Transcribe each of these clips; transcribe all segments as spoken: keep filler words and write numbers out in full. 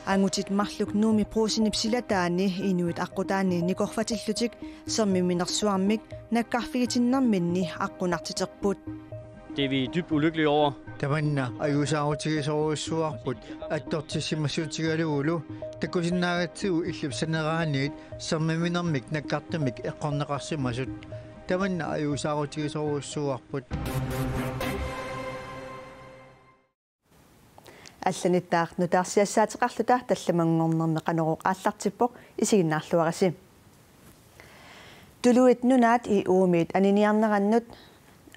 Angutit marluk Nuummi Brugsenip silataani inuit aqqutaani nikorfatillutik sermiminersuarmik nakkarfigitinnerminni aqqunartiterput. Det er vi dybt ulykkelige over. Tamanna ajuusaarutigisorujussuuarput attortissimassuutigalugulu takusinnaagatsigu illit saneraanit sermiminermik nakkartumik eqqorneqarsimasut. Tamanna ajuusaarutigisorujussuuarput. Allanittaaq nutaarsiassaateqarluta tallimanngornermi Qanorooq aallartippoq, isiginnaarluarisi. Tuluit Nunaat E U-miit aniniarnerannut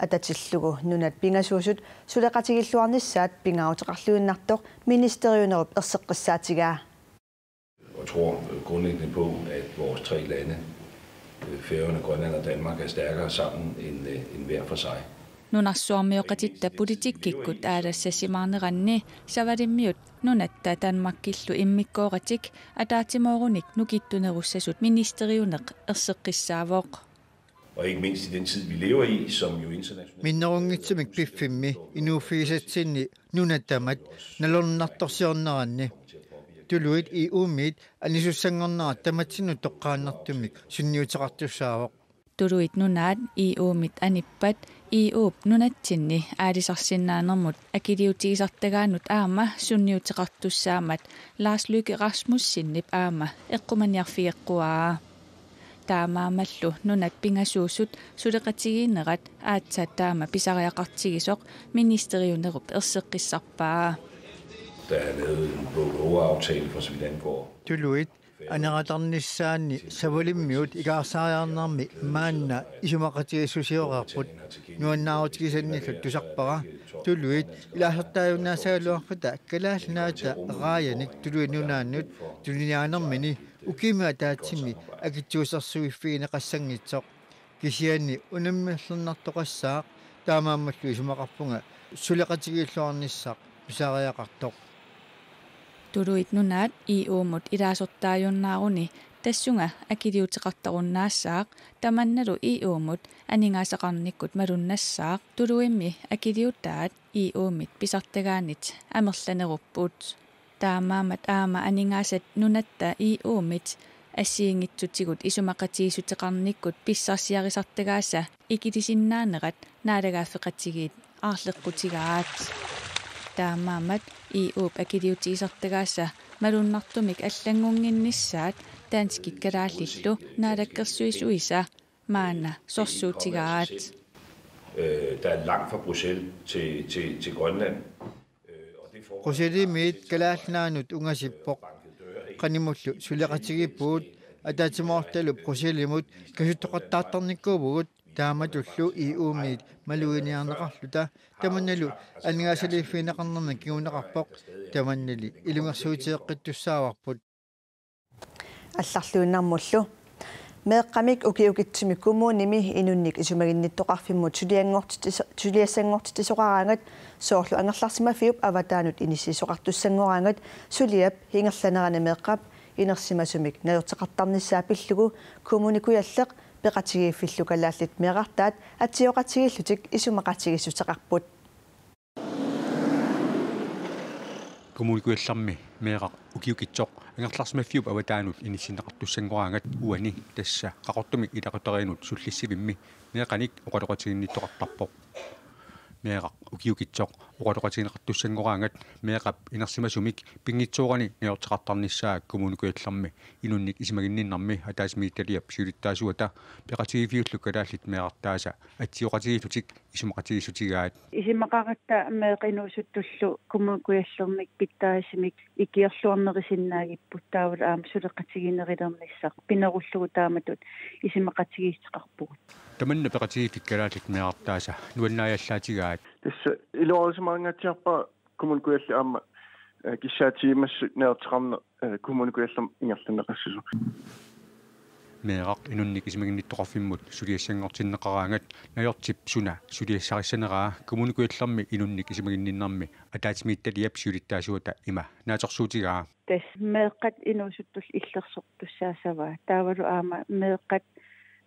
atatillugu nunat pingasuusut suleqatigiilluarnissaat pingaaruteqarluinnartoq ministeriunerup erseqqissaatigaa. Og tror, øh, grundlæggende på, at vores tre lande, øh, Færøerne, Grønland og Danmark, er stærkere sammen end, øh, end hver for sig. Nunarsuarmioqatitta politikkikkut aalassasimaarneranni Savalimmiut nunatta Danmarkillu immikkooratik ataatsimoorunik nukittunerussasut ministeriuneq erseqqissaavoq. Og ikke mindst i den tid, vi lever i, som jo internationalt... Minnerunngitsumik piffimmi inuuffigisatsinni nunat tamat nalorninartorsiorneranni tuluit E U-miit anisussanngornerat tamatsinnut toqqaannartumik sunniuteqartussaavoq. Tuluit Nunaat E U-miit anippat E U-p nunatsinni aalisarsinnaanermut akiliutigisartagaannut aamma sunniuteqartussaammat Lars Løkke Rasmussenip aamma eqqumaaniarfigeqquaa. Taamaammallu nunat pingasuusut suleqatigiinnerat aatsaat taama pisariaqartigisoq ministeriunerup erseqqissarpaa. Der er lavet en Bro Over-aftale, for så vidt angår... Tuluit aneqatarnissaanni Savalimmiut ikaarsaariarnermi maanna isumaqatigiissusioreerput. Nuannaarutigisannillu tusarpara tuluit ilaasortaajunnaassagaluarpata Kalaallit Nunaata raajanik Tuluit Nunaannut tuniniaanermini ukiumi ataatsimi akitsuusersuiffigineqassanngitsoq. Kisianni unammerlernartoqassaaq, taamaammallu isumaqarpunga suleqatigiilluarnissaq pisariaqartoq. Tuluit Nunaat E U-mut ilaasortaajunnaarunik tassunga akiliuteqartarunnaassaaq, tamannalu E U-mut aningaasaqarnikkut malunnassaaq. Tuluimmi akiliutaat E U-mit pisartagaannit amerlanerupput. Taamaammat aamma aningaasat nunatta E U-mit assigiinngitsutigut isumaqatigiissuteqarnikkut pissarsiarisartagaasa ikilisinnaanerat naalagaaffeqatigiit aarleqqutigaat. Taamaammat E U-p akiliutigisartagaasa malunnartumik allanngunnginnissaat danskit kalaallillu naalakkersuisuisa maanna sorsuutigaat. Øh, der er langt fra Bruxelles til, til, til Grønland. Bruxellesimiit Kalaallit Nunaannut ungasippoq. Qanimullu suleqatigiippugut, ataatsimoortalu Bruxellesimut kasuttoqattaartarnikuuvugut, taamatullu E U-miit maluginiarneqarluta, tamannalu aningaasaliiffigineqarnermi kinguneqarpoq, tamannali ilungersuutigeqqittussaavarput. Allarluinnarmullu. Meeqqamik ukiukitsumik kommunimi inunnik isumaginnittoqarfimmut sulianngortitsiso-, suliassanngortitsisoqaraangat soorlu angerlarsimaffiup avataanut inissiisoqartussanngoraangat suliap ingerlanerani meeqqap inersimasumik najortoqartarnissaa pillugu Kommune Kujalleq peqatigiiffillu Kalaallit Meerartaat atsioqatigiillutik isumaqatigiissuteqarput. Kommune Kujallermi meeraq ukiukitsoq angerlarsimaffiup avataanut inissinneqartussanngoraangat uani, tassa Qaqortumi ilaqutariinnut sullissivimmi, meeqqanik oqaloqatiginnittoqartarpoq. Meeraq ukiukitsoq oqaloqatigineqartussanngoraangat meeqqap inersimasumik pinngitsoorani najortoqartarnissaa Kommune Kujallermi inunnik isumaginninnermi ataatsimiititaliap siulittaasuata peqatigiiffiullu Kalaallit Meerartaasa atsioqatigiillutik isumaqatigiissutigaat. Isumaqaratta meeqqat inuusuttullu Kommune Kujallermik pitsaasumik ikiorluarnerisinnaagipput, taavalu aamma suleqatigiinnerulernissaq pinerullugu taamatut isumaqatigiissuteqarpugut. Tamanna peqatigiiffik Kalaallit Meerartaasa nuannaajallaatigaat. Tassa iluarisimaarngaatsiarpara Kommune Kujalleq aamma, eh, kissaatigimassasoq najortoqarneq, eh, Kommune Kujallermi ingerlanneqassasoq. Meeraq inunnik isumaginnittoqarfimmut suliassanngortinneqaraangat najortip suna suliassarissaneraa Kommune Kujallermi inunnik isumaginninnermi ataatsimiititaliap siulittaasuata ima naatsorsuutigaa. Tassa meeqqat inuusuttullu illersortussaassavaat. Taavalu aamma meeqqat,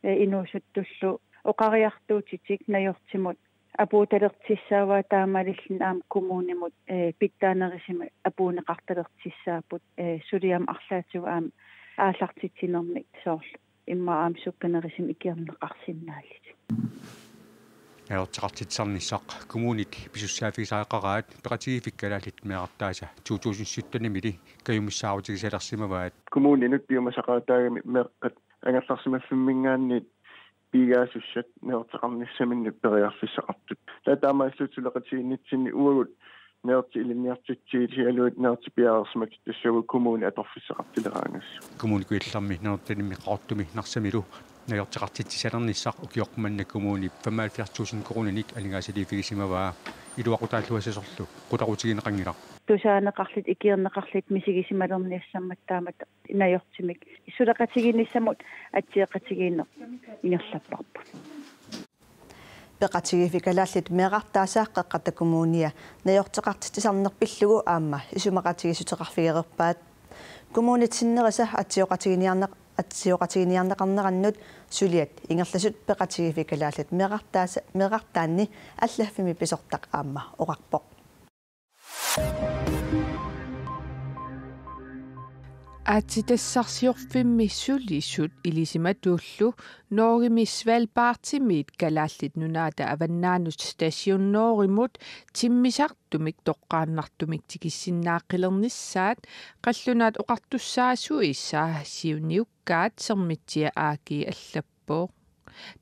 eh, inuusuttullu oqariartuutitik najortimut apuutalertussaavaat, taamaalilluni aamma kommunimut, ee, pitsaanerusumik apuunneqartalertussaapput, ee, suliaq arlaatigut aamma aallartitsinermik soorlu immaqa aamma sukkanerusumik ikiorneqarsinnaallutik. Najortoqartitsisarnissaq kommunit pisussaaffigisariaqaraat peqatigiiffik Kalaallit Meerartaasa to tusind syttenimili kajumissaarutigisalersimavaat. Kommuninut piumasaqaataagami meeqqat angerlarsimaffimminngaanniit piigaasussat najortoqarnissaminnik periarfissaqartut. Taava taamaalillutik suleqatigiinnitsinni uagut najortut ilinniartitsissutigalugit najortut piareersimapput, tassaavoq kommuni atorfissaqartileraangassi. Kommune Kujallermi, Nanortalimmi, Qaqortumi Narsamilu najortoqartitsisalernissaq ukioq manna kommunip femoghalvfjerds tusind koruuninik aningaasaliiffigisimavaa. Iluaqutaalluassasorlu qularutigineqanngilaq. Tusaaneqarlutik, ikiorneqarlutik misigisimalerniassammat taamatut najortumik suleqatigiinnissamut atsioqatigiinneq ingerlapparput. Peqatigiiffik Kalaallit Meerartaasa Qeqqata Kommunia najortoqartitsisarneq pillugu aamma isumaqatigiissuteqarfigereerpaat. Kommunit sinnerisa atsioqatigiinniarneq-, atsioqatigiinniarneqarnerannut suliat ingerlasut Peqatigiiffik Kalaallit Meerartaasa, Meerartaanni allaffimmi pisortaq aamma oqarpoq. Aatsitassarsiorfimmi sulisut ilisimatuullu Norgemi Svalbardimiit Kalaallit Nunaata avannaanut Station Nordimut timmisartumik toqqaannartumik tikissinnaaqqilernissaat Qallunaat Oqartussaasuisa siuniukkaat Sermitsiaq A/S allappoq.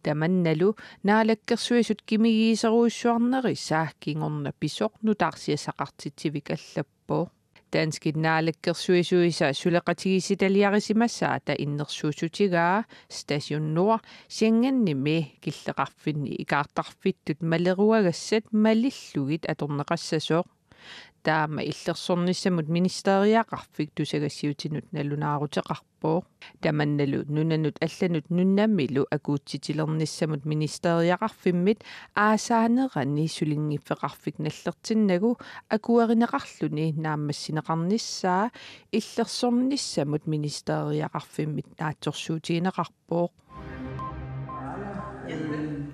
Tamannalu Naalakkersuisut qimigiiserujussuarnerisa kingorna pisoq nutaarsiassaqartitsivik allappoq. Danskit naalakkersuisuisa suleqatigiissitaliarisimasaata innersuussutigaa Station Nord Schengenimi killeqarfinni ikaartarfittut maleruagassat malillugit atorneqassasoq. Taama illersornissamut ministeriaqarfik tusagassiutinut nalunaaruteqarpoq. Tamannalu nunanut allanut nunamilu akuutsitilernissamut ministeriaqarfimmit aasaanerani sulinngiffeqarfik nallertinnagu akuerineqarluni naammassineqarnissaa illersornissamut ministeriaqarfimmit naatsorsuutigineqarpoq.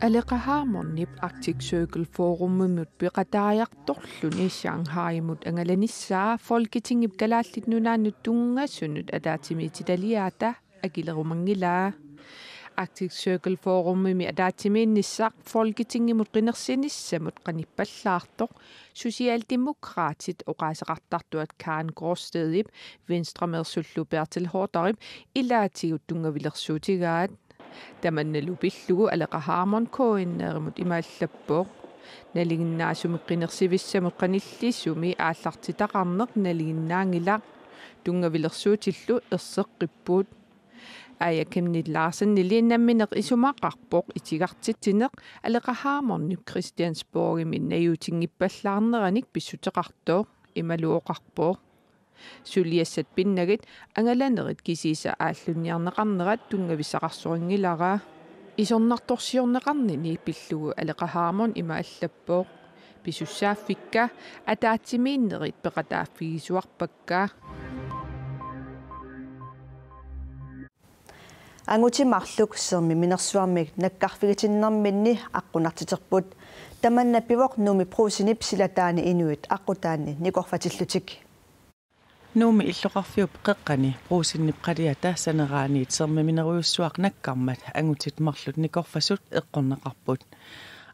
Aleqa Hammondip Arctic Circle Forumimut peqataajartorluni Shanghaimut angalanissaa Folketingip Kalaallit Nunaannut tunngasunut ataatsimiititaliaata akilerumanngilaa. Arctic Circle Forumimi ataatsimiinnissaq Folketingimut qinersinissamut qanippallaartoq Socialdemokraatit oqaaseqartartuat Karen Gorstedip, Venstremeersullu Bertel Haarderip ilaatigut tunngavilersuutigaat. Tamannalu pillugu Aleqa Hammond K N R-imut ima allappoq: Nalinginnaasumik qinersivissamut qanillisumi aallartitaqarneq nalinginnaanngilaq. Tunngavilersuutillu erseqqipput. Aaja Chemnitz Larsenili nammineq isumaqarpoq itigartitsineq Aleqa Hammondip Christiansborgimi najuutinngippallaarneranik pissuteqartoq. Imalu oqarpoq: Suliassat pinnagit angalanerit kisiisa aallunniarneqarnerat tunngavissaqarsorinngilara. Isornartorsiorneqarnini pillugu Aleqa Hammond ima allappoq: Pisussaaffikka ataatsimiinnerit peqataaffigisuarpakka. Angutit marluk sermiminersuarmik nakkarfigitinnerminni aqqunartiterput. Tamanna pivoq Nuummi Brugsenip silataani inuit aqqutaanni nikorfatillutik. Nuummi illoqarfiup qeqqani Brugsenip qaliata saneraaniit sermiminerujussuaq nakkarmat angutit marluk nikorfasut eqqorneqarput.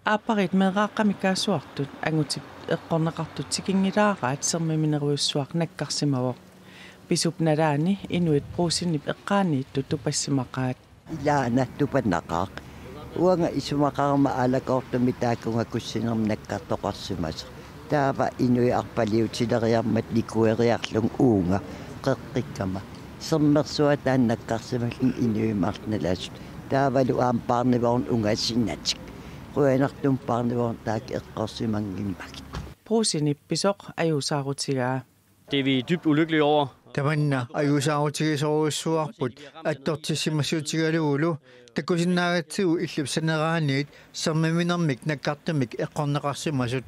Aappariit meeraaqqamikkaasuartut angutit eqqorneqartut tikinngilaaraat sermiminerujussuaq nakkarsimavoq. Pisup nalaani inuit Brugsenip eqqaaniittut tupassimaqaat. Ilaana tupannaqaaq. Uanga isumaqarama aalakoortumik taakkunga kussinermik nakkartoqarsimasoq. Taava inuit arpaliutileriarmata nikueriarlunga uunga qeqqikkama. Sermersuaq taanna nakkarsimalluni inuit marluk nalasut. Taavalu aamma barnevogn ungasinnatik. Qujanartumik barnevogn taakku eqqorsimanngimmagit. Brugsenip pisoq ajuusaarutigaa. Det er vi dybt ulykkelige over. Tamanna ajuusaarutigisorujussuuarput attortissimassutigalugulu takusinnaagatsigu illup saneraaniit sermiminermik nakkartumik eqqorneqarsimasut.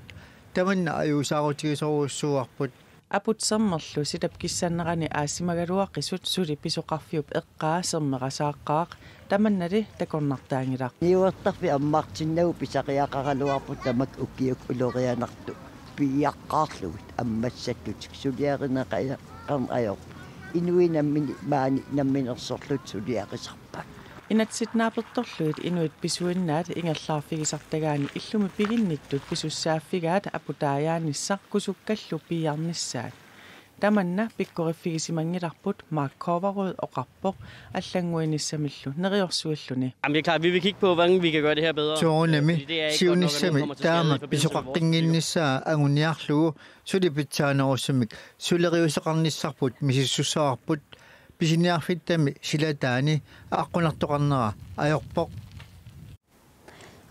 Tamanna ajuusaarutigisorujussuuarput. Aput sermerlu silap kissannerani aassimagaluaqisut suli pisoqarfiup eqqaa sermerasaaqqaaq. Tamannali takornartaanngilaq. Niuertarfik ammartinnagu pisariaqaraluarpoq tamakku ukiukkut ulorianartut piiaqqaarlugit ammassattutik suliarineqaqqan ajorput. Inuit nammineq maani namminersorlutik suliarisarput. Inatsisit naapertorlugit inuit pisuinnaat ingerlaarfigisartagaanni illumi piginnittut pisussaaffigaat aputaajaanissaq kusukkallu piiarnissaat. Tamanna pikkoriffigisimanngillarput Mark Koverud oqarpoq allannguinissamillu neriorsuilluni. Jamen, det er klart, vi vil kigge på, hvordan vi kan gøre det her bedre. Soorunami siunissami taama pisoqaqqinnginnissaa anguniarlugu suli pitsaanerusumik suleriuseqarnissarput misissusaarput. Pisiniarfittami silataani aqqunartoqarnera ajorpoq.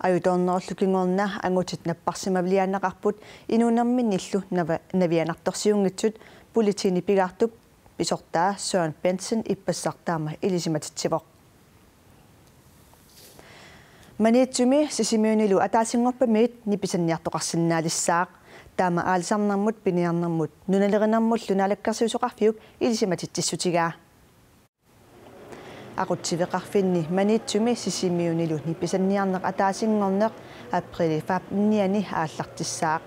Ajutoornerullu kingorna angutit napparsimaviliaanneqarput inuunerminnillu navianartorsiunngitsut politiini pigaartup pisortaa Søren Bentzen ippassaq taama ilisimatitsivoq. Maniitsumi Sisimiunilu ataasinngorpamiit nipisanniartoqarsinnaalissaaq. Taama aalisarnermut piniarnermut nunalerinermullu naalakkersuisoqarfiup ilisimatitsissutigaa. Aqutsiveqarfinni Maniitsumi Sisimiunilu nipisanniarneq ataasinngorneq apriili femtenianni aallartissaaq.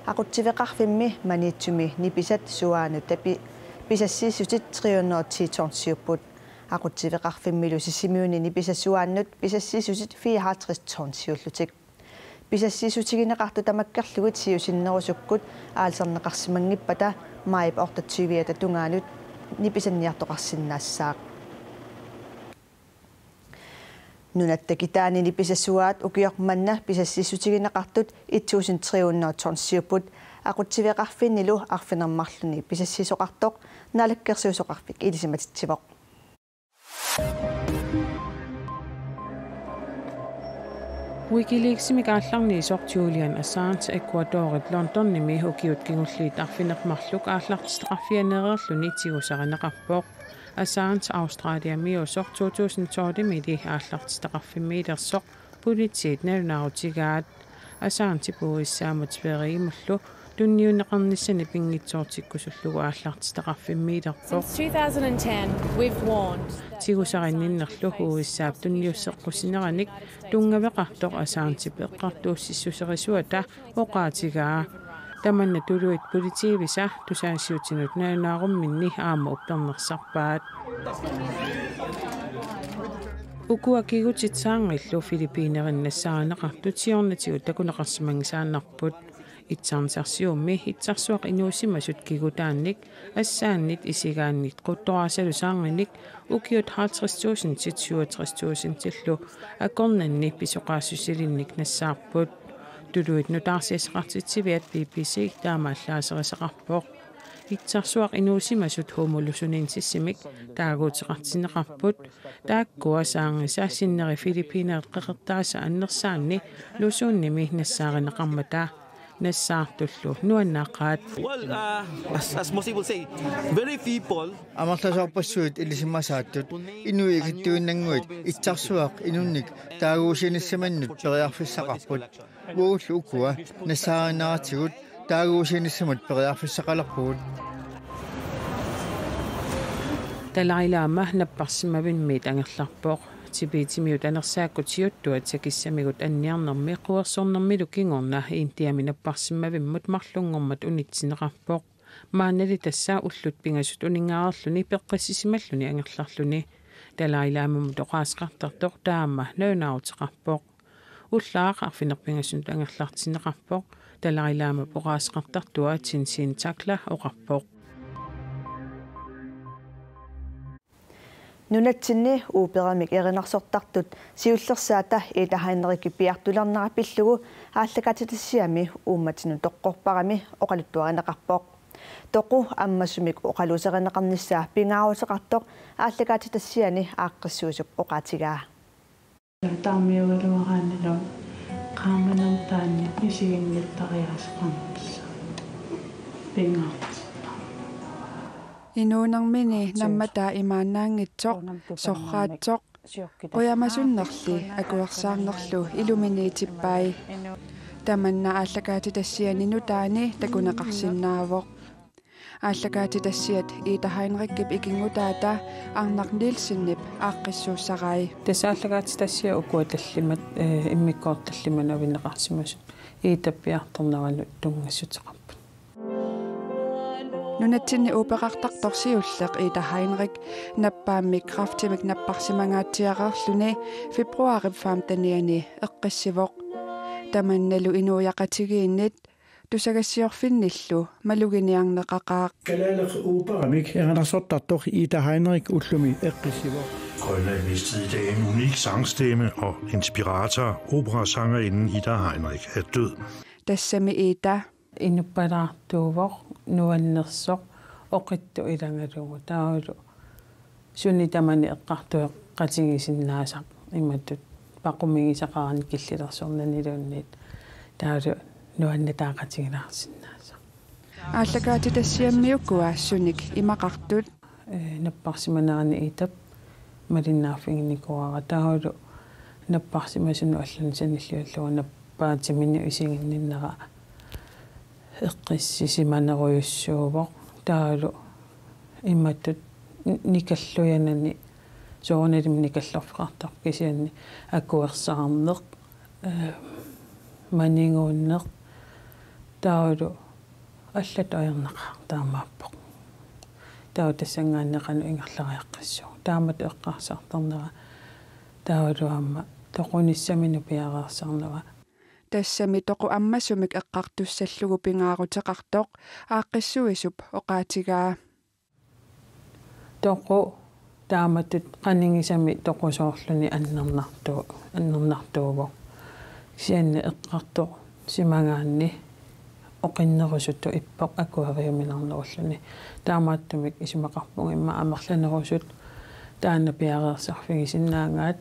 Aqutsiveqarfimmi Maniitsumi nipisat suaannut tapi pisassiissutit tre hundrede og ti tonsiupput. Aqutsiveqarfimmilu Sisimiuni nipisat suaannut pisassiissutit fireoghalvtreds tonsiullutik. Pisassiissutigineqartut tamakkerlugit siusinnerusukkut aalisarneqarsimanngippata maajip otteogtyviata tungaanut nipisanniartoqarsinnaassaaq. Nunatta kitaani nipisat suaat ukioq manna pisassiissutigineqartut et tusind tre hundrede tonsiupput. Aqutsiveqarfinnilu arfineq-marlunni pisassiisoqartoq naalakkersuisoqarfik ilisimatitsivoq. Wikileaksimik aallarniisoq Julian Assange Ecuadorip Londonimi ukiut kingulliit arfineq-marluk aallartitaqarfianeereerluni tigusarineqarpoq. Assange Australiamiuusoq to tusind tolvimili aallartitaqarfimmiilersoq politiit nalunaarutigaat. Assange U S A-mut Sverigimullu tunniunneqarnissani pinngitsoortikkusullugu aallartitaqarfimmiilerpoq. Since two thousand and ten, we've warned that Tigusarinninnerlu U S A-p tunniusseqqusineranik tunngaveqartoq Assangep eqqartuussissuserisuata oqaatigaa. Tamanna tuluit politiivisa tusagassiuutinut nalunaarumminni aamma uppernarsarpaat. Ukua kigutit saarngillu Filippinerinni nassaarineqartut siornatigut takuneqarsimanngisaannarput. Itsarnisarsiummi itsarsuaq inuusimasut kigutaannik, assaannit isigaannit quttoraasalu saarnginik ukiut halvtreds tusindit syvogtres tusindillu akornanni pisoqaassusilinnik nassaarput. Tuluit nutaarsiassaqartitsiviat B B C taama allaaserisaqarpoq. Itsarsuaq inuusimasut Homo luzonensisimik taaguuteqartinneqarput. Taakkua saarngisa sinneri Filippinerit qeqertaasa annersaanni Luzonimi nassaarineqarmata. Nassaartullu nuannaaqaat. Well, uh, as, as most people say, very few people. Amerlasoorpassuit ilisimasaattut inuit ikittuinnannguit itsarsuaq inunnik taaguusinissamannut periarfissaqarput. Uagullu ukua nassaarineratigut taaguusinissamut periarfissaqalerpugut. Dalai Lama napparsimmavimmiit angerlarpoq. Tibetimiut anersaakkut siuttuat sakissamigut anniarnermi quersornermilu kingorna Indiami napparsimmavimmut marlunngormat unitsinneqarpoq. Maannali tassa ullut pingasut uninngareerluni peqqissisimalluni angerlarluni. Dalai Lamamut oqaaseqartartoq taama nalunaaruteqarpoq. Ullaaq arfineq-pingasunut angerlartinneqarpoq, Dalai Lamap oqaaseqartartua Tenzin Tagla oqarpoq. Nunatsinni operamik erinarsortartut siullersaata Ida Heinrichip piartulernerat pillugu aallakaatitassiami uummatinut toqqorparami oqaluttuarineqarpoq. Toqu ammasumik oqaluuserineqarnissaa pingaaruteqartoq aallakaatitassiani aaqqissuisup oqaatigaa. Taamiugaluaraannilu qaamanertaanni isiginngittariaaseqarnissaa pingaartittarpoq. Inuunermini nammataa imaannaanngitsoq, sorraatsoq, qujamasunnerli akuersaarnerlu iluminiitippai. Tamanna aallakaatitassiani nutaani takuneqarsinnaavoq. Aallakaatitassiat Ida Heinrichip ikinngutaata Arnaq Nielsenip aaqqissuussarai. Tassa aallakaatitassiat ukua tallimat, eh, immikkoortut tallimat navinneqarsimasut Idap piartorneranut tunngassuteqarput. Nunatsinni operartartoq siulleq Ida Heinrich nappaammik kræftimik napparsimangaatsiareerluni februaarip femtenianni eqqissivoq. Tamannalu inuiaqatigiinnit tusagassiorfinnillu maluginiarneqaqaaq. Kalaaleq operamik erinarsortartoq Ida Heinrich ullumi eqqissivoq. Grønland mistede i dag en unik sangstemme og inspirator, operasangerinden Ida Heinrich, er død. Tassami Ida inuppalaartuuvoq, nuannersoq, oqitsoq ilagalugu. Taavalu suni tamani eqqartueqatigisinnaasaq imatut paqumigisaqarani killilersornaniluunniit. Taavalu nuannataaqatigilaarsinnaasaq. Aallakaatitassiammi ukua sunik imaqartut? Eh, napparsimanerani Idap malinnaaffiginikuuara, taavalu napparsimasunut allanik sanilliullugu nappaatiminut isiginninnera eqqissisimanerujussuuvoq. Taavalu imatut ni-, nikallujanani soorunalimi nikallerfeqartarpoq, kisianni akuersaarneq, eh, maniguunneq, taavalu allatut ajornaqaaq taamaappoq. Taava tassanngaanniit qanoq ingerlariaqqissuugut. Taamatut eqqarsartarnera taavalu aamma toqunissaminut piareersarnera. Tassami toqu ammasumik eqqartussallugu pingaaruteqartoq aaqqissuisup oqaatigaa. Toqu taamatut qanigisami toqusoorluni annernartu-, annernartuuvoq. Kisianni eqqartorsimagaanni oqinnerusutut ippoq akueriuminarnerulluni. Taamaattumik isumaqarpunga immaqa amerlanerusut taanna piareersarfigisinnaagaat,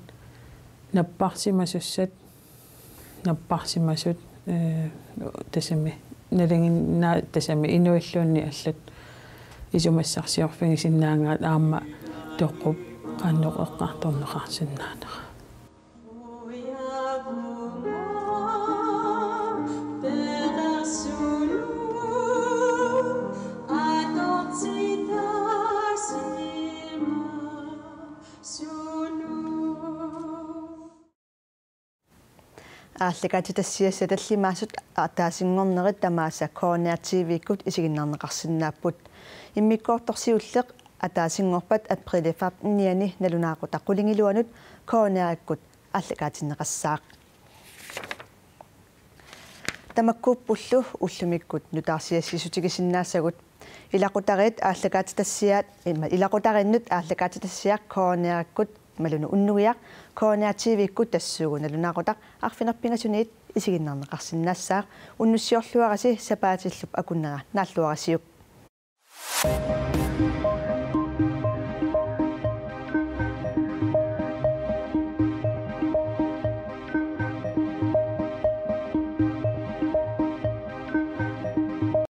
napparsimasussat, napparsimasut, eh, tassami nalinginnaa-, tassami inuilluunniit allat isumassarsiorfigisinnaagaat aamma toqup qanoq eqqartorneqarsinnaanera. Aallakaatitassiassat tallimaasut ataasinngornerit tamaasa K N R T V-kkut isiginnaarneqarsinnaapput. Immikkoortoq siulleq ataasinngorpat aprilip femtenianni nalunaaqutaq qulingiluanut K N R-ikkut aallakaatinneqassaaq. Tamakkuuppullu ullumikkut nutaarsiassiissutigisinnaasagut. Ilaqutariit aallakaatitassiaat, ima, ilaqutariinnut aallakaatitassiaq K N R-ikkut imaluunniit unnugiaq K N R T V-kkut tassuugu nalunaaqutaq arfineq-pingasuniit isiginnaarneqarsinnaassaaq. Unnussiorluarisi sapaatillup akunnera naalluarisiuk.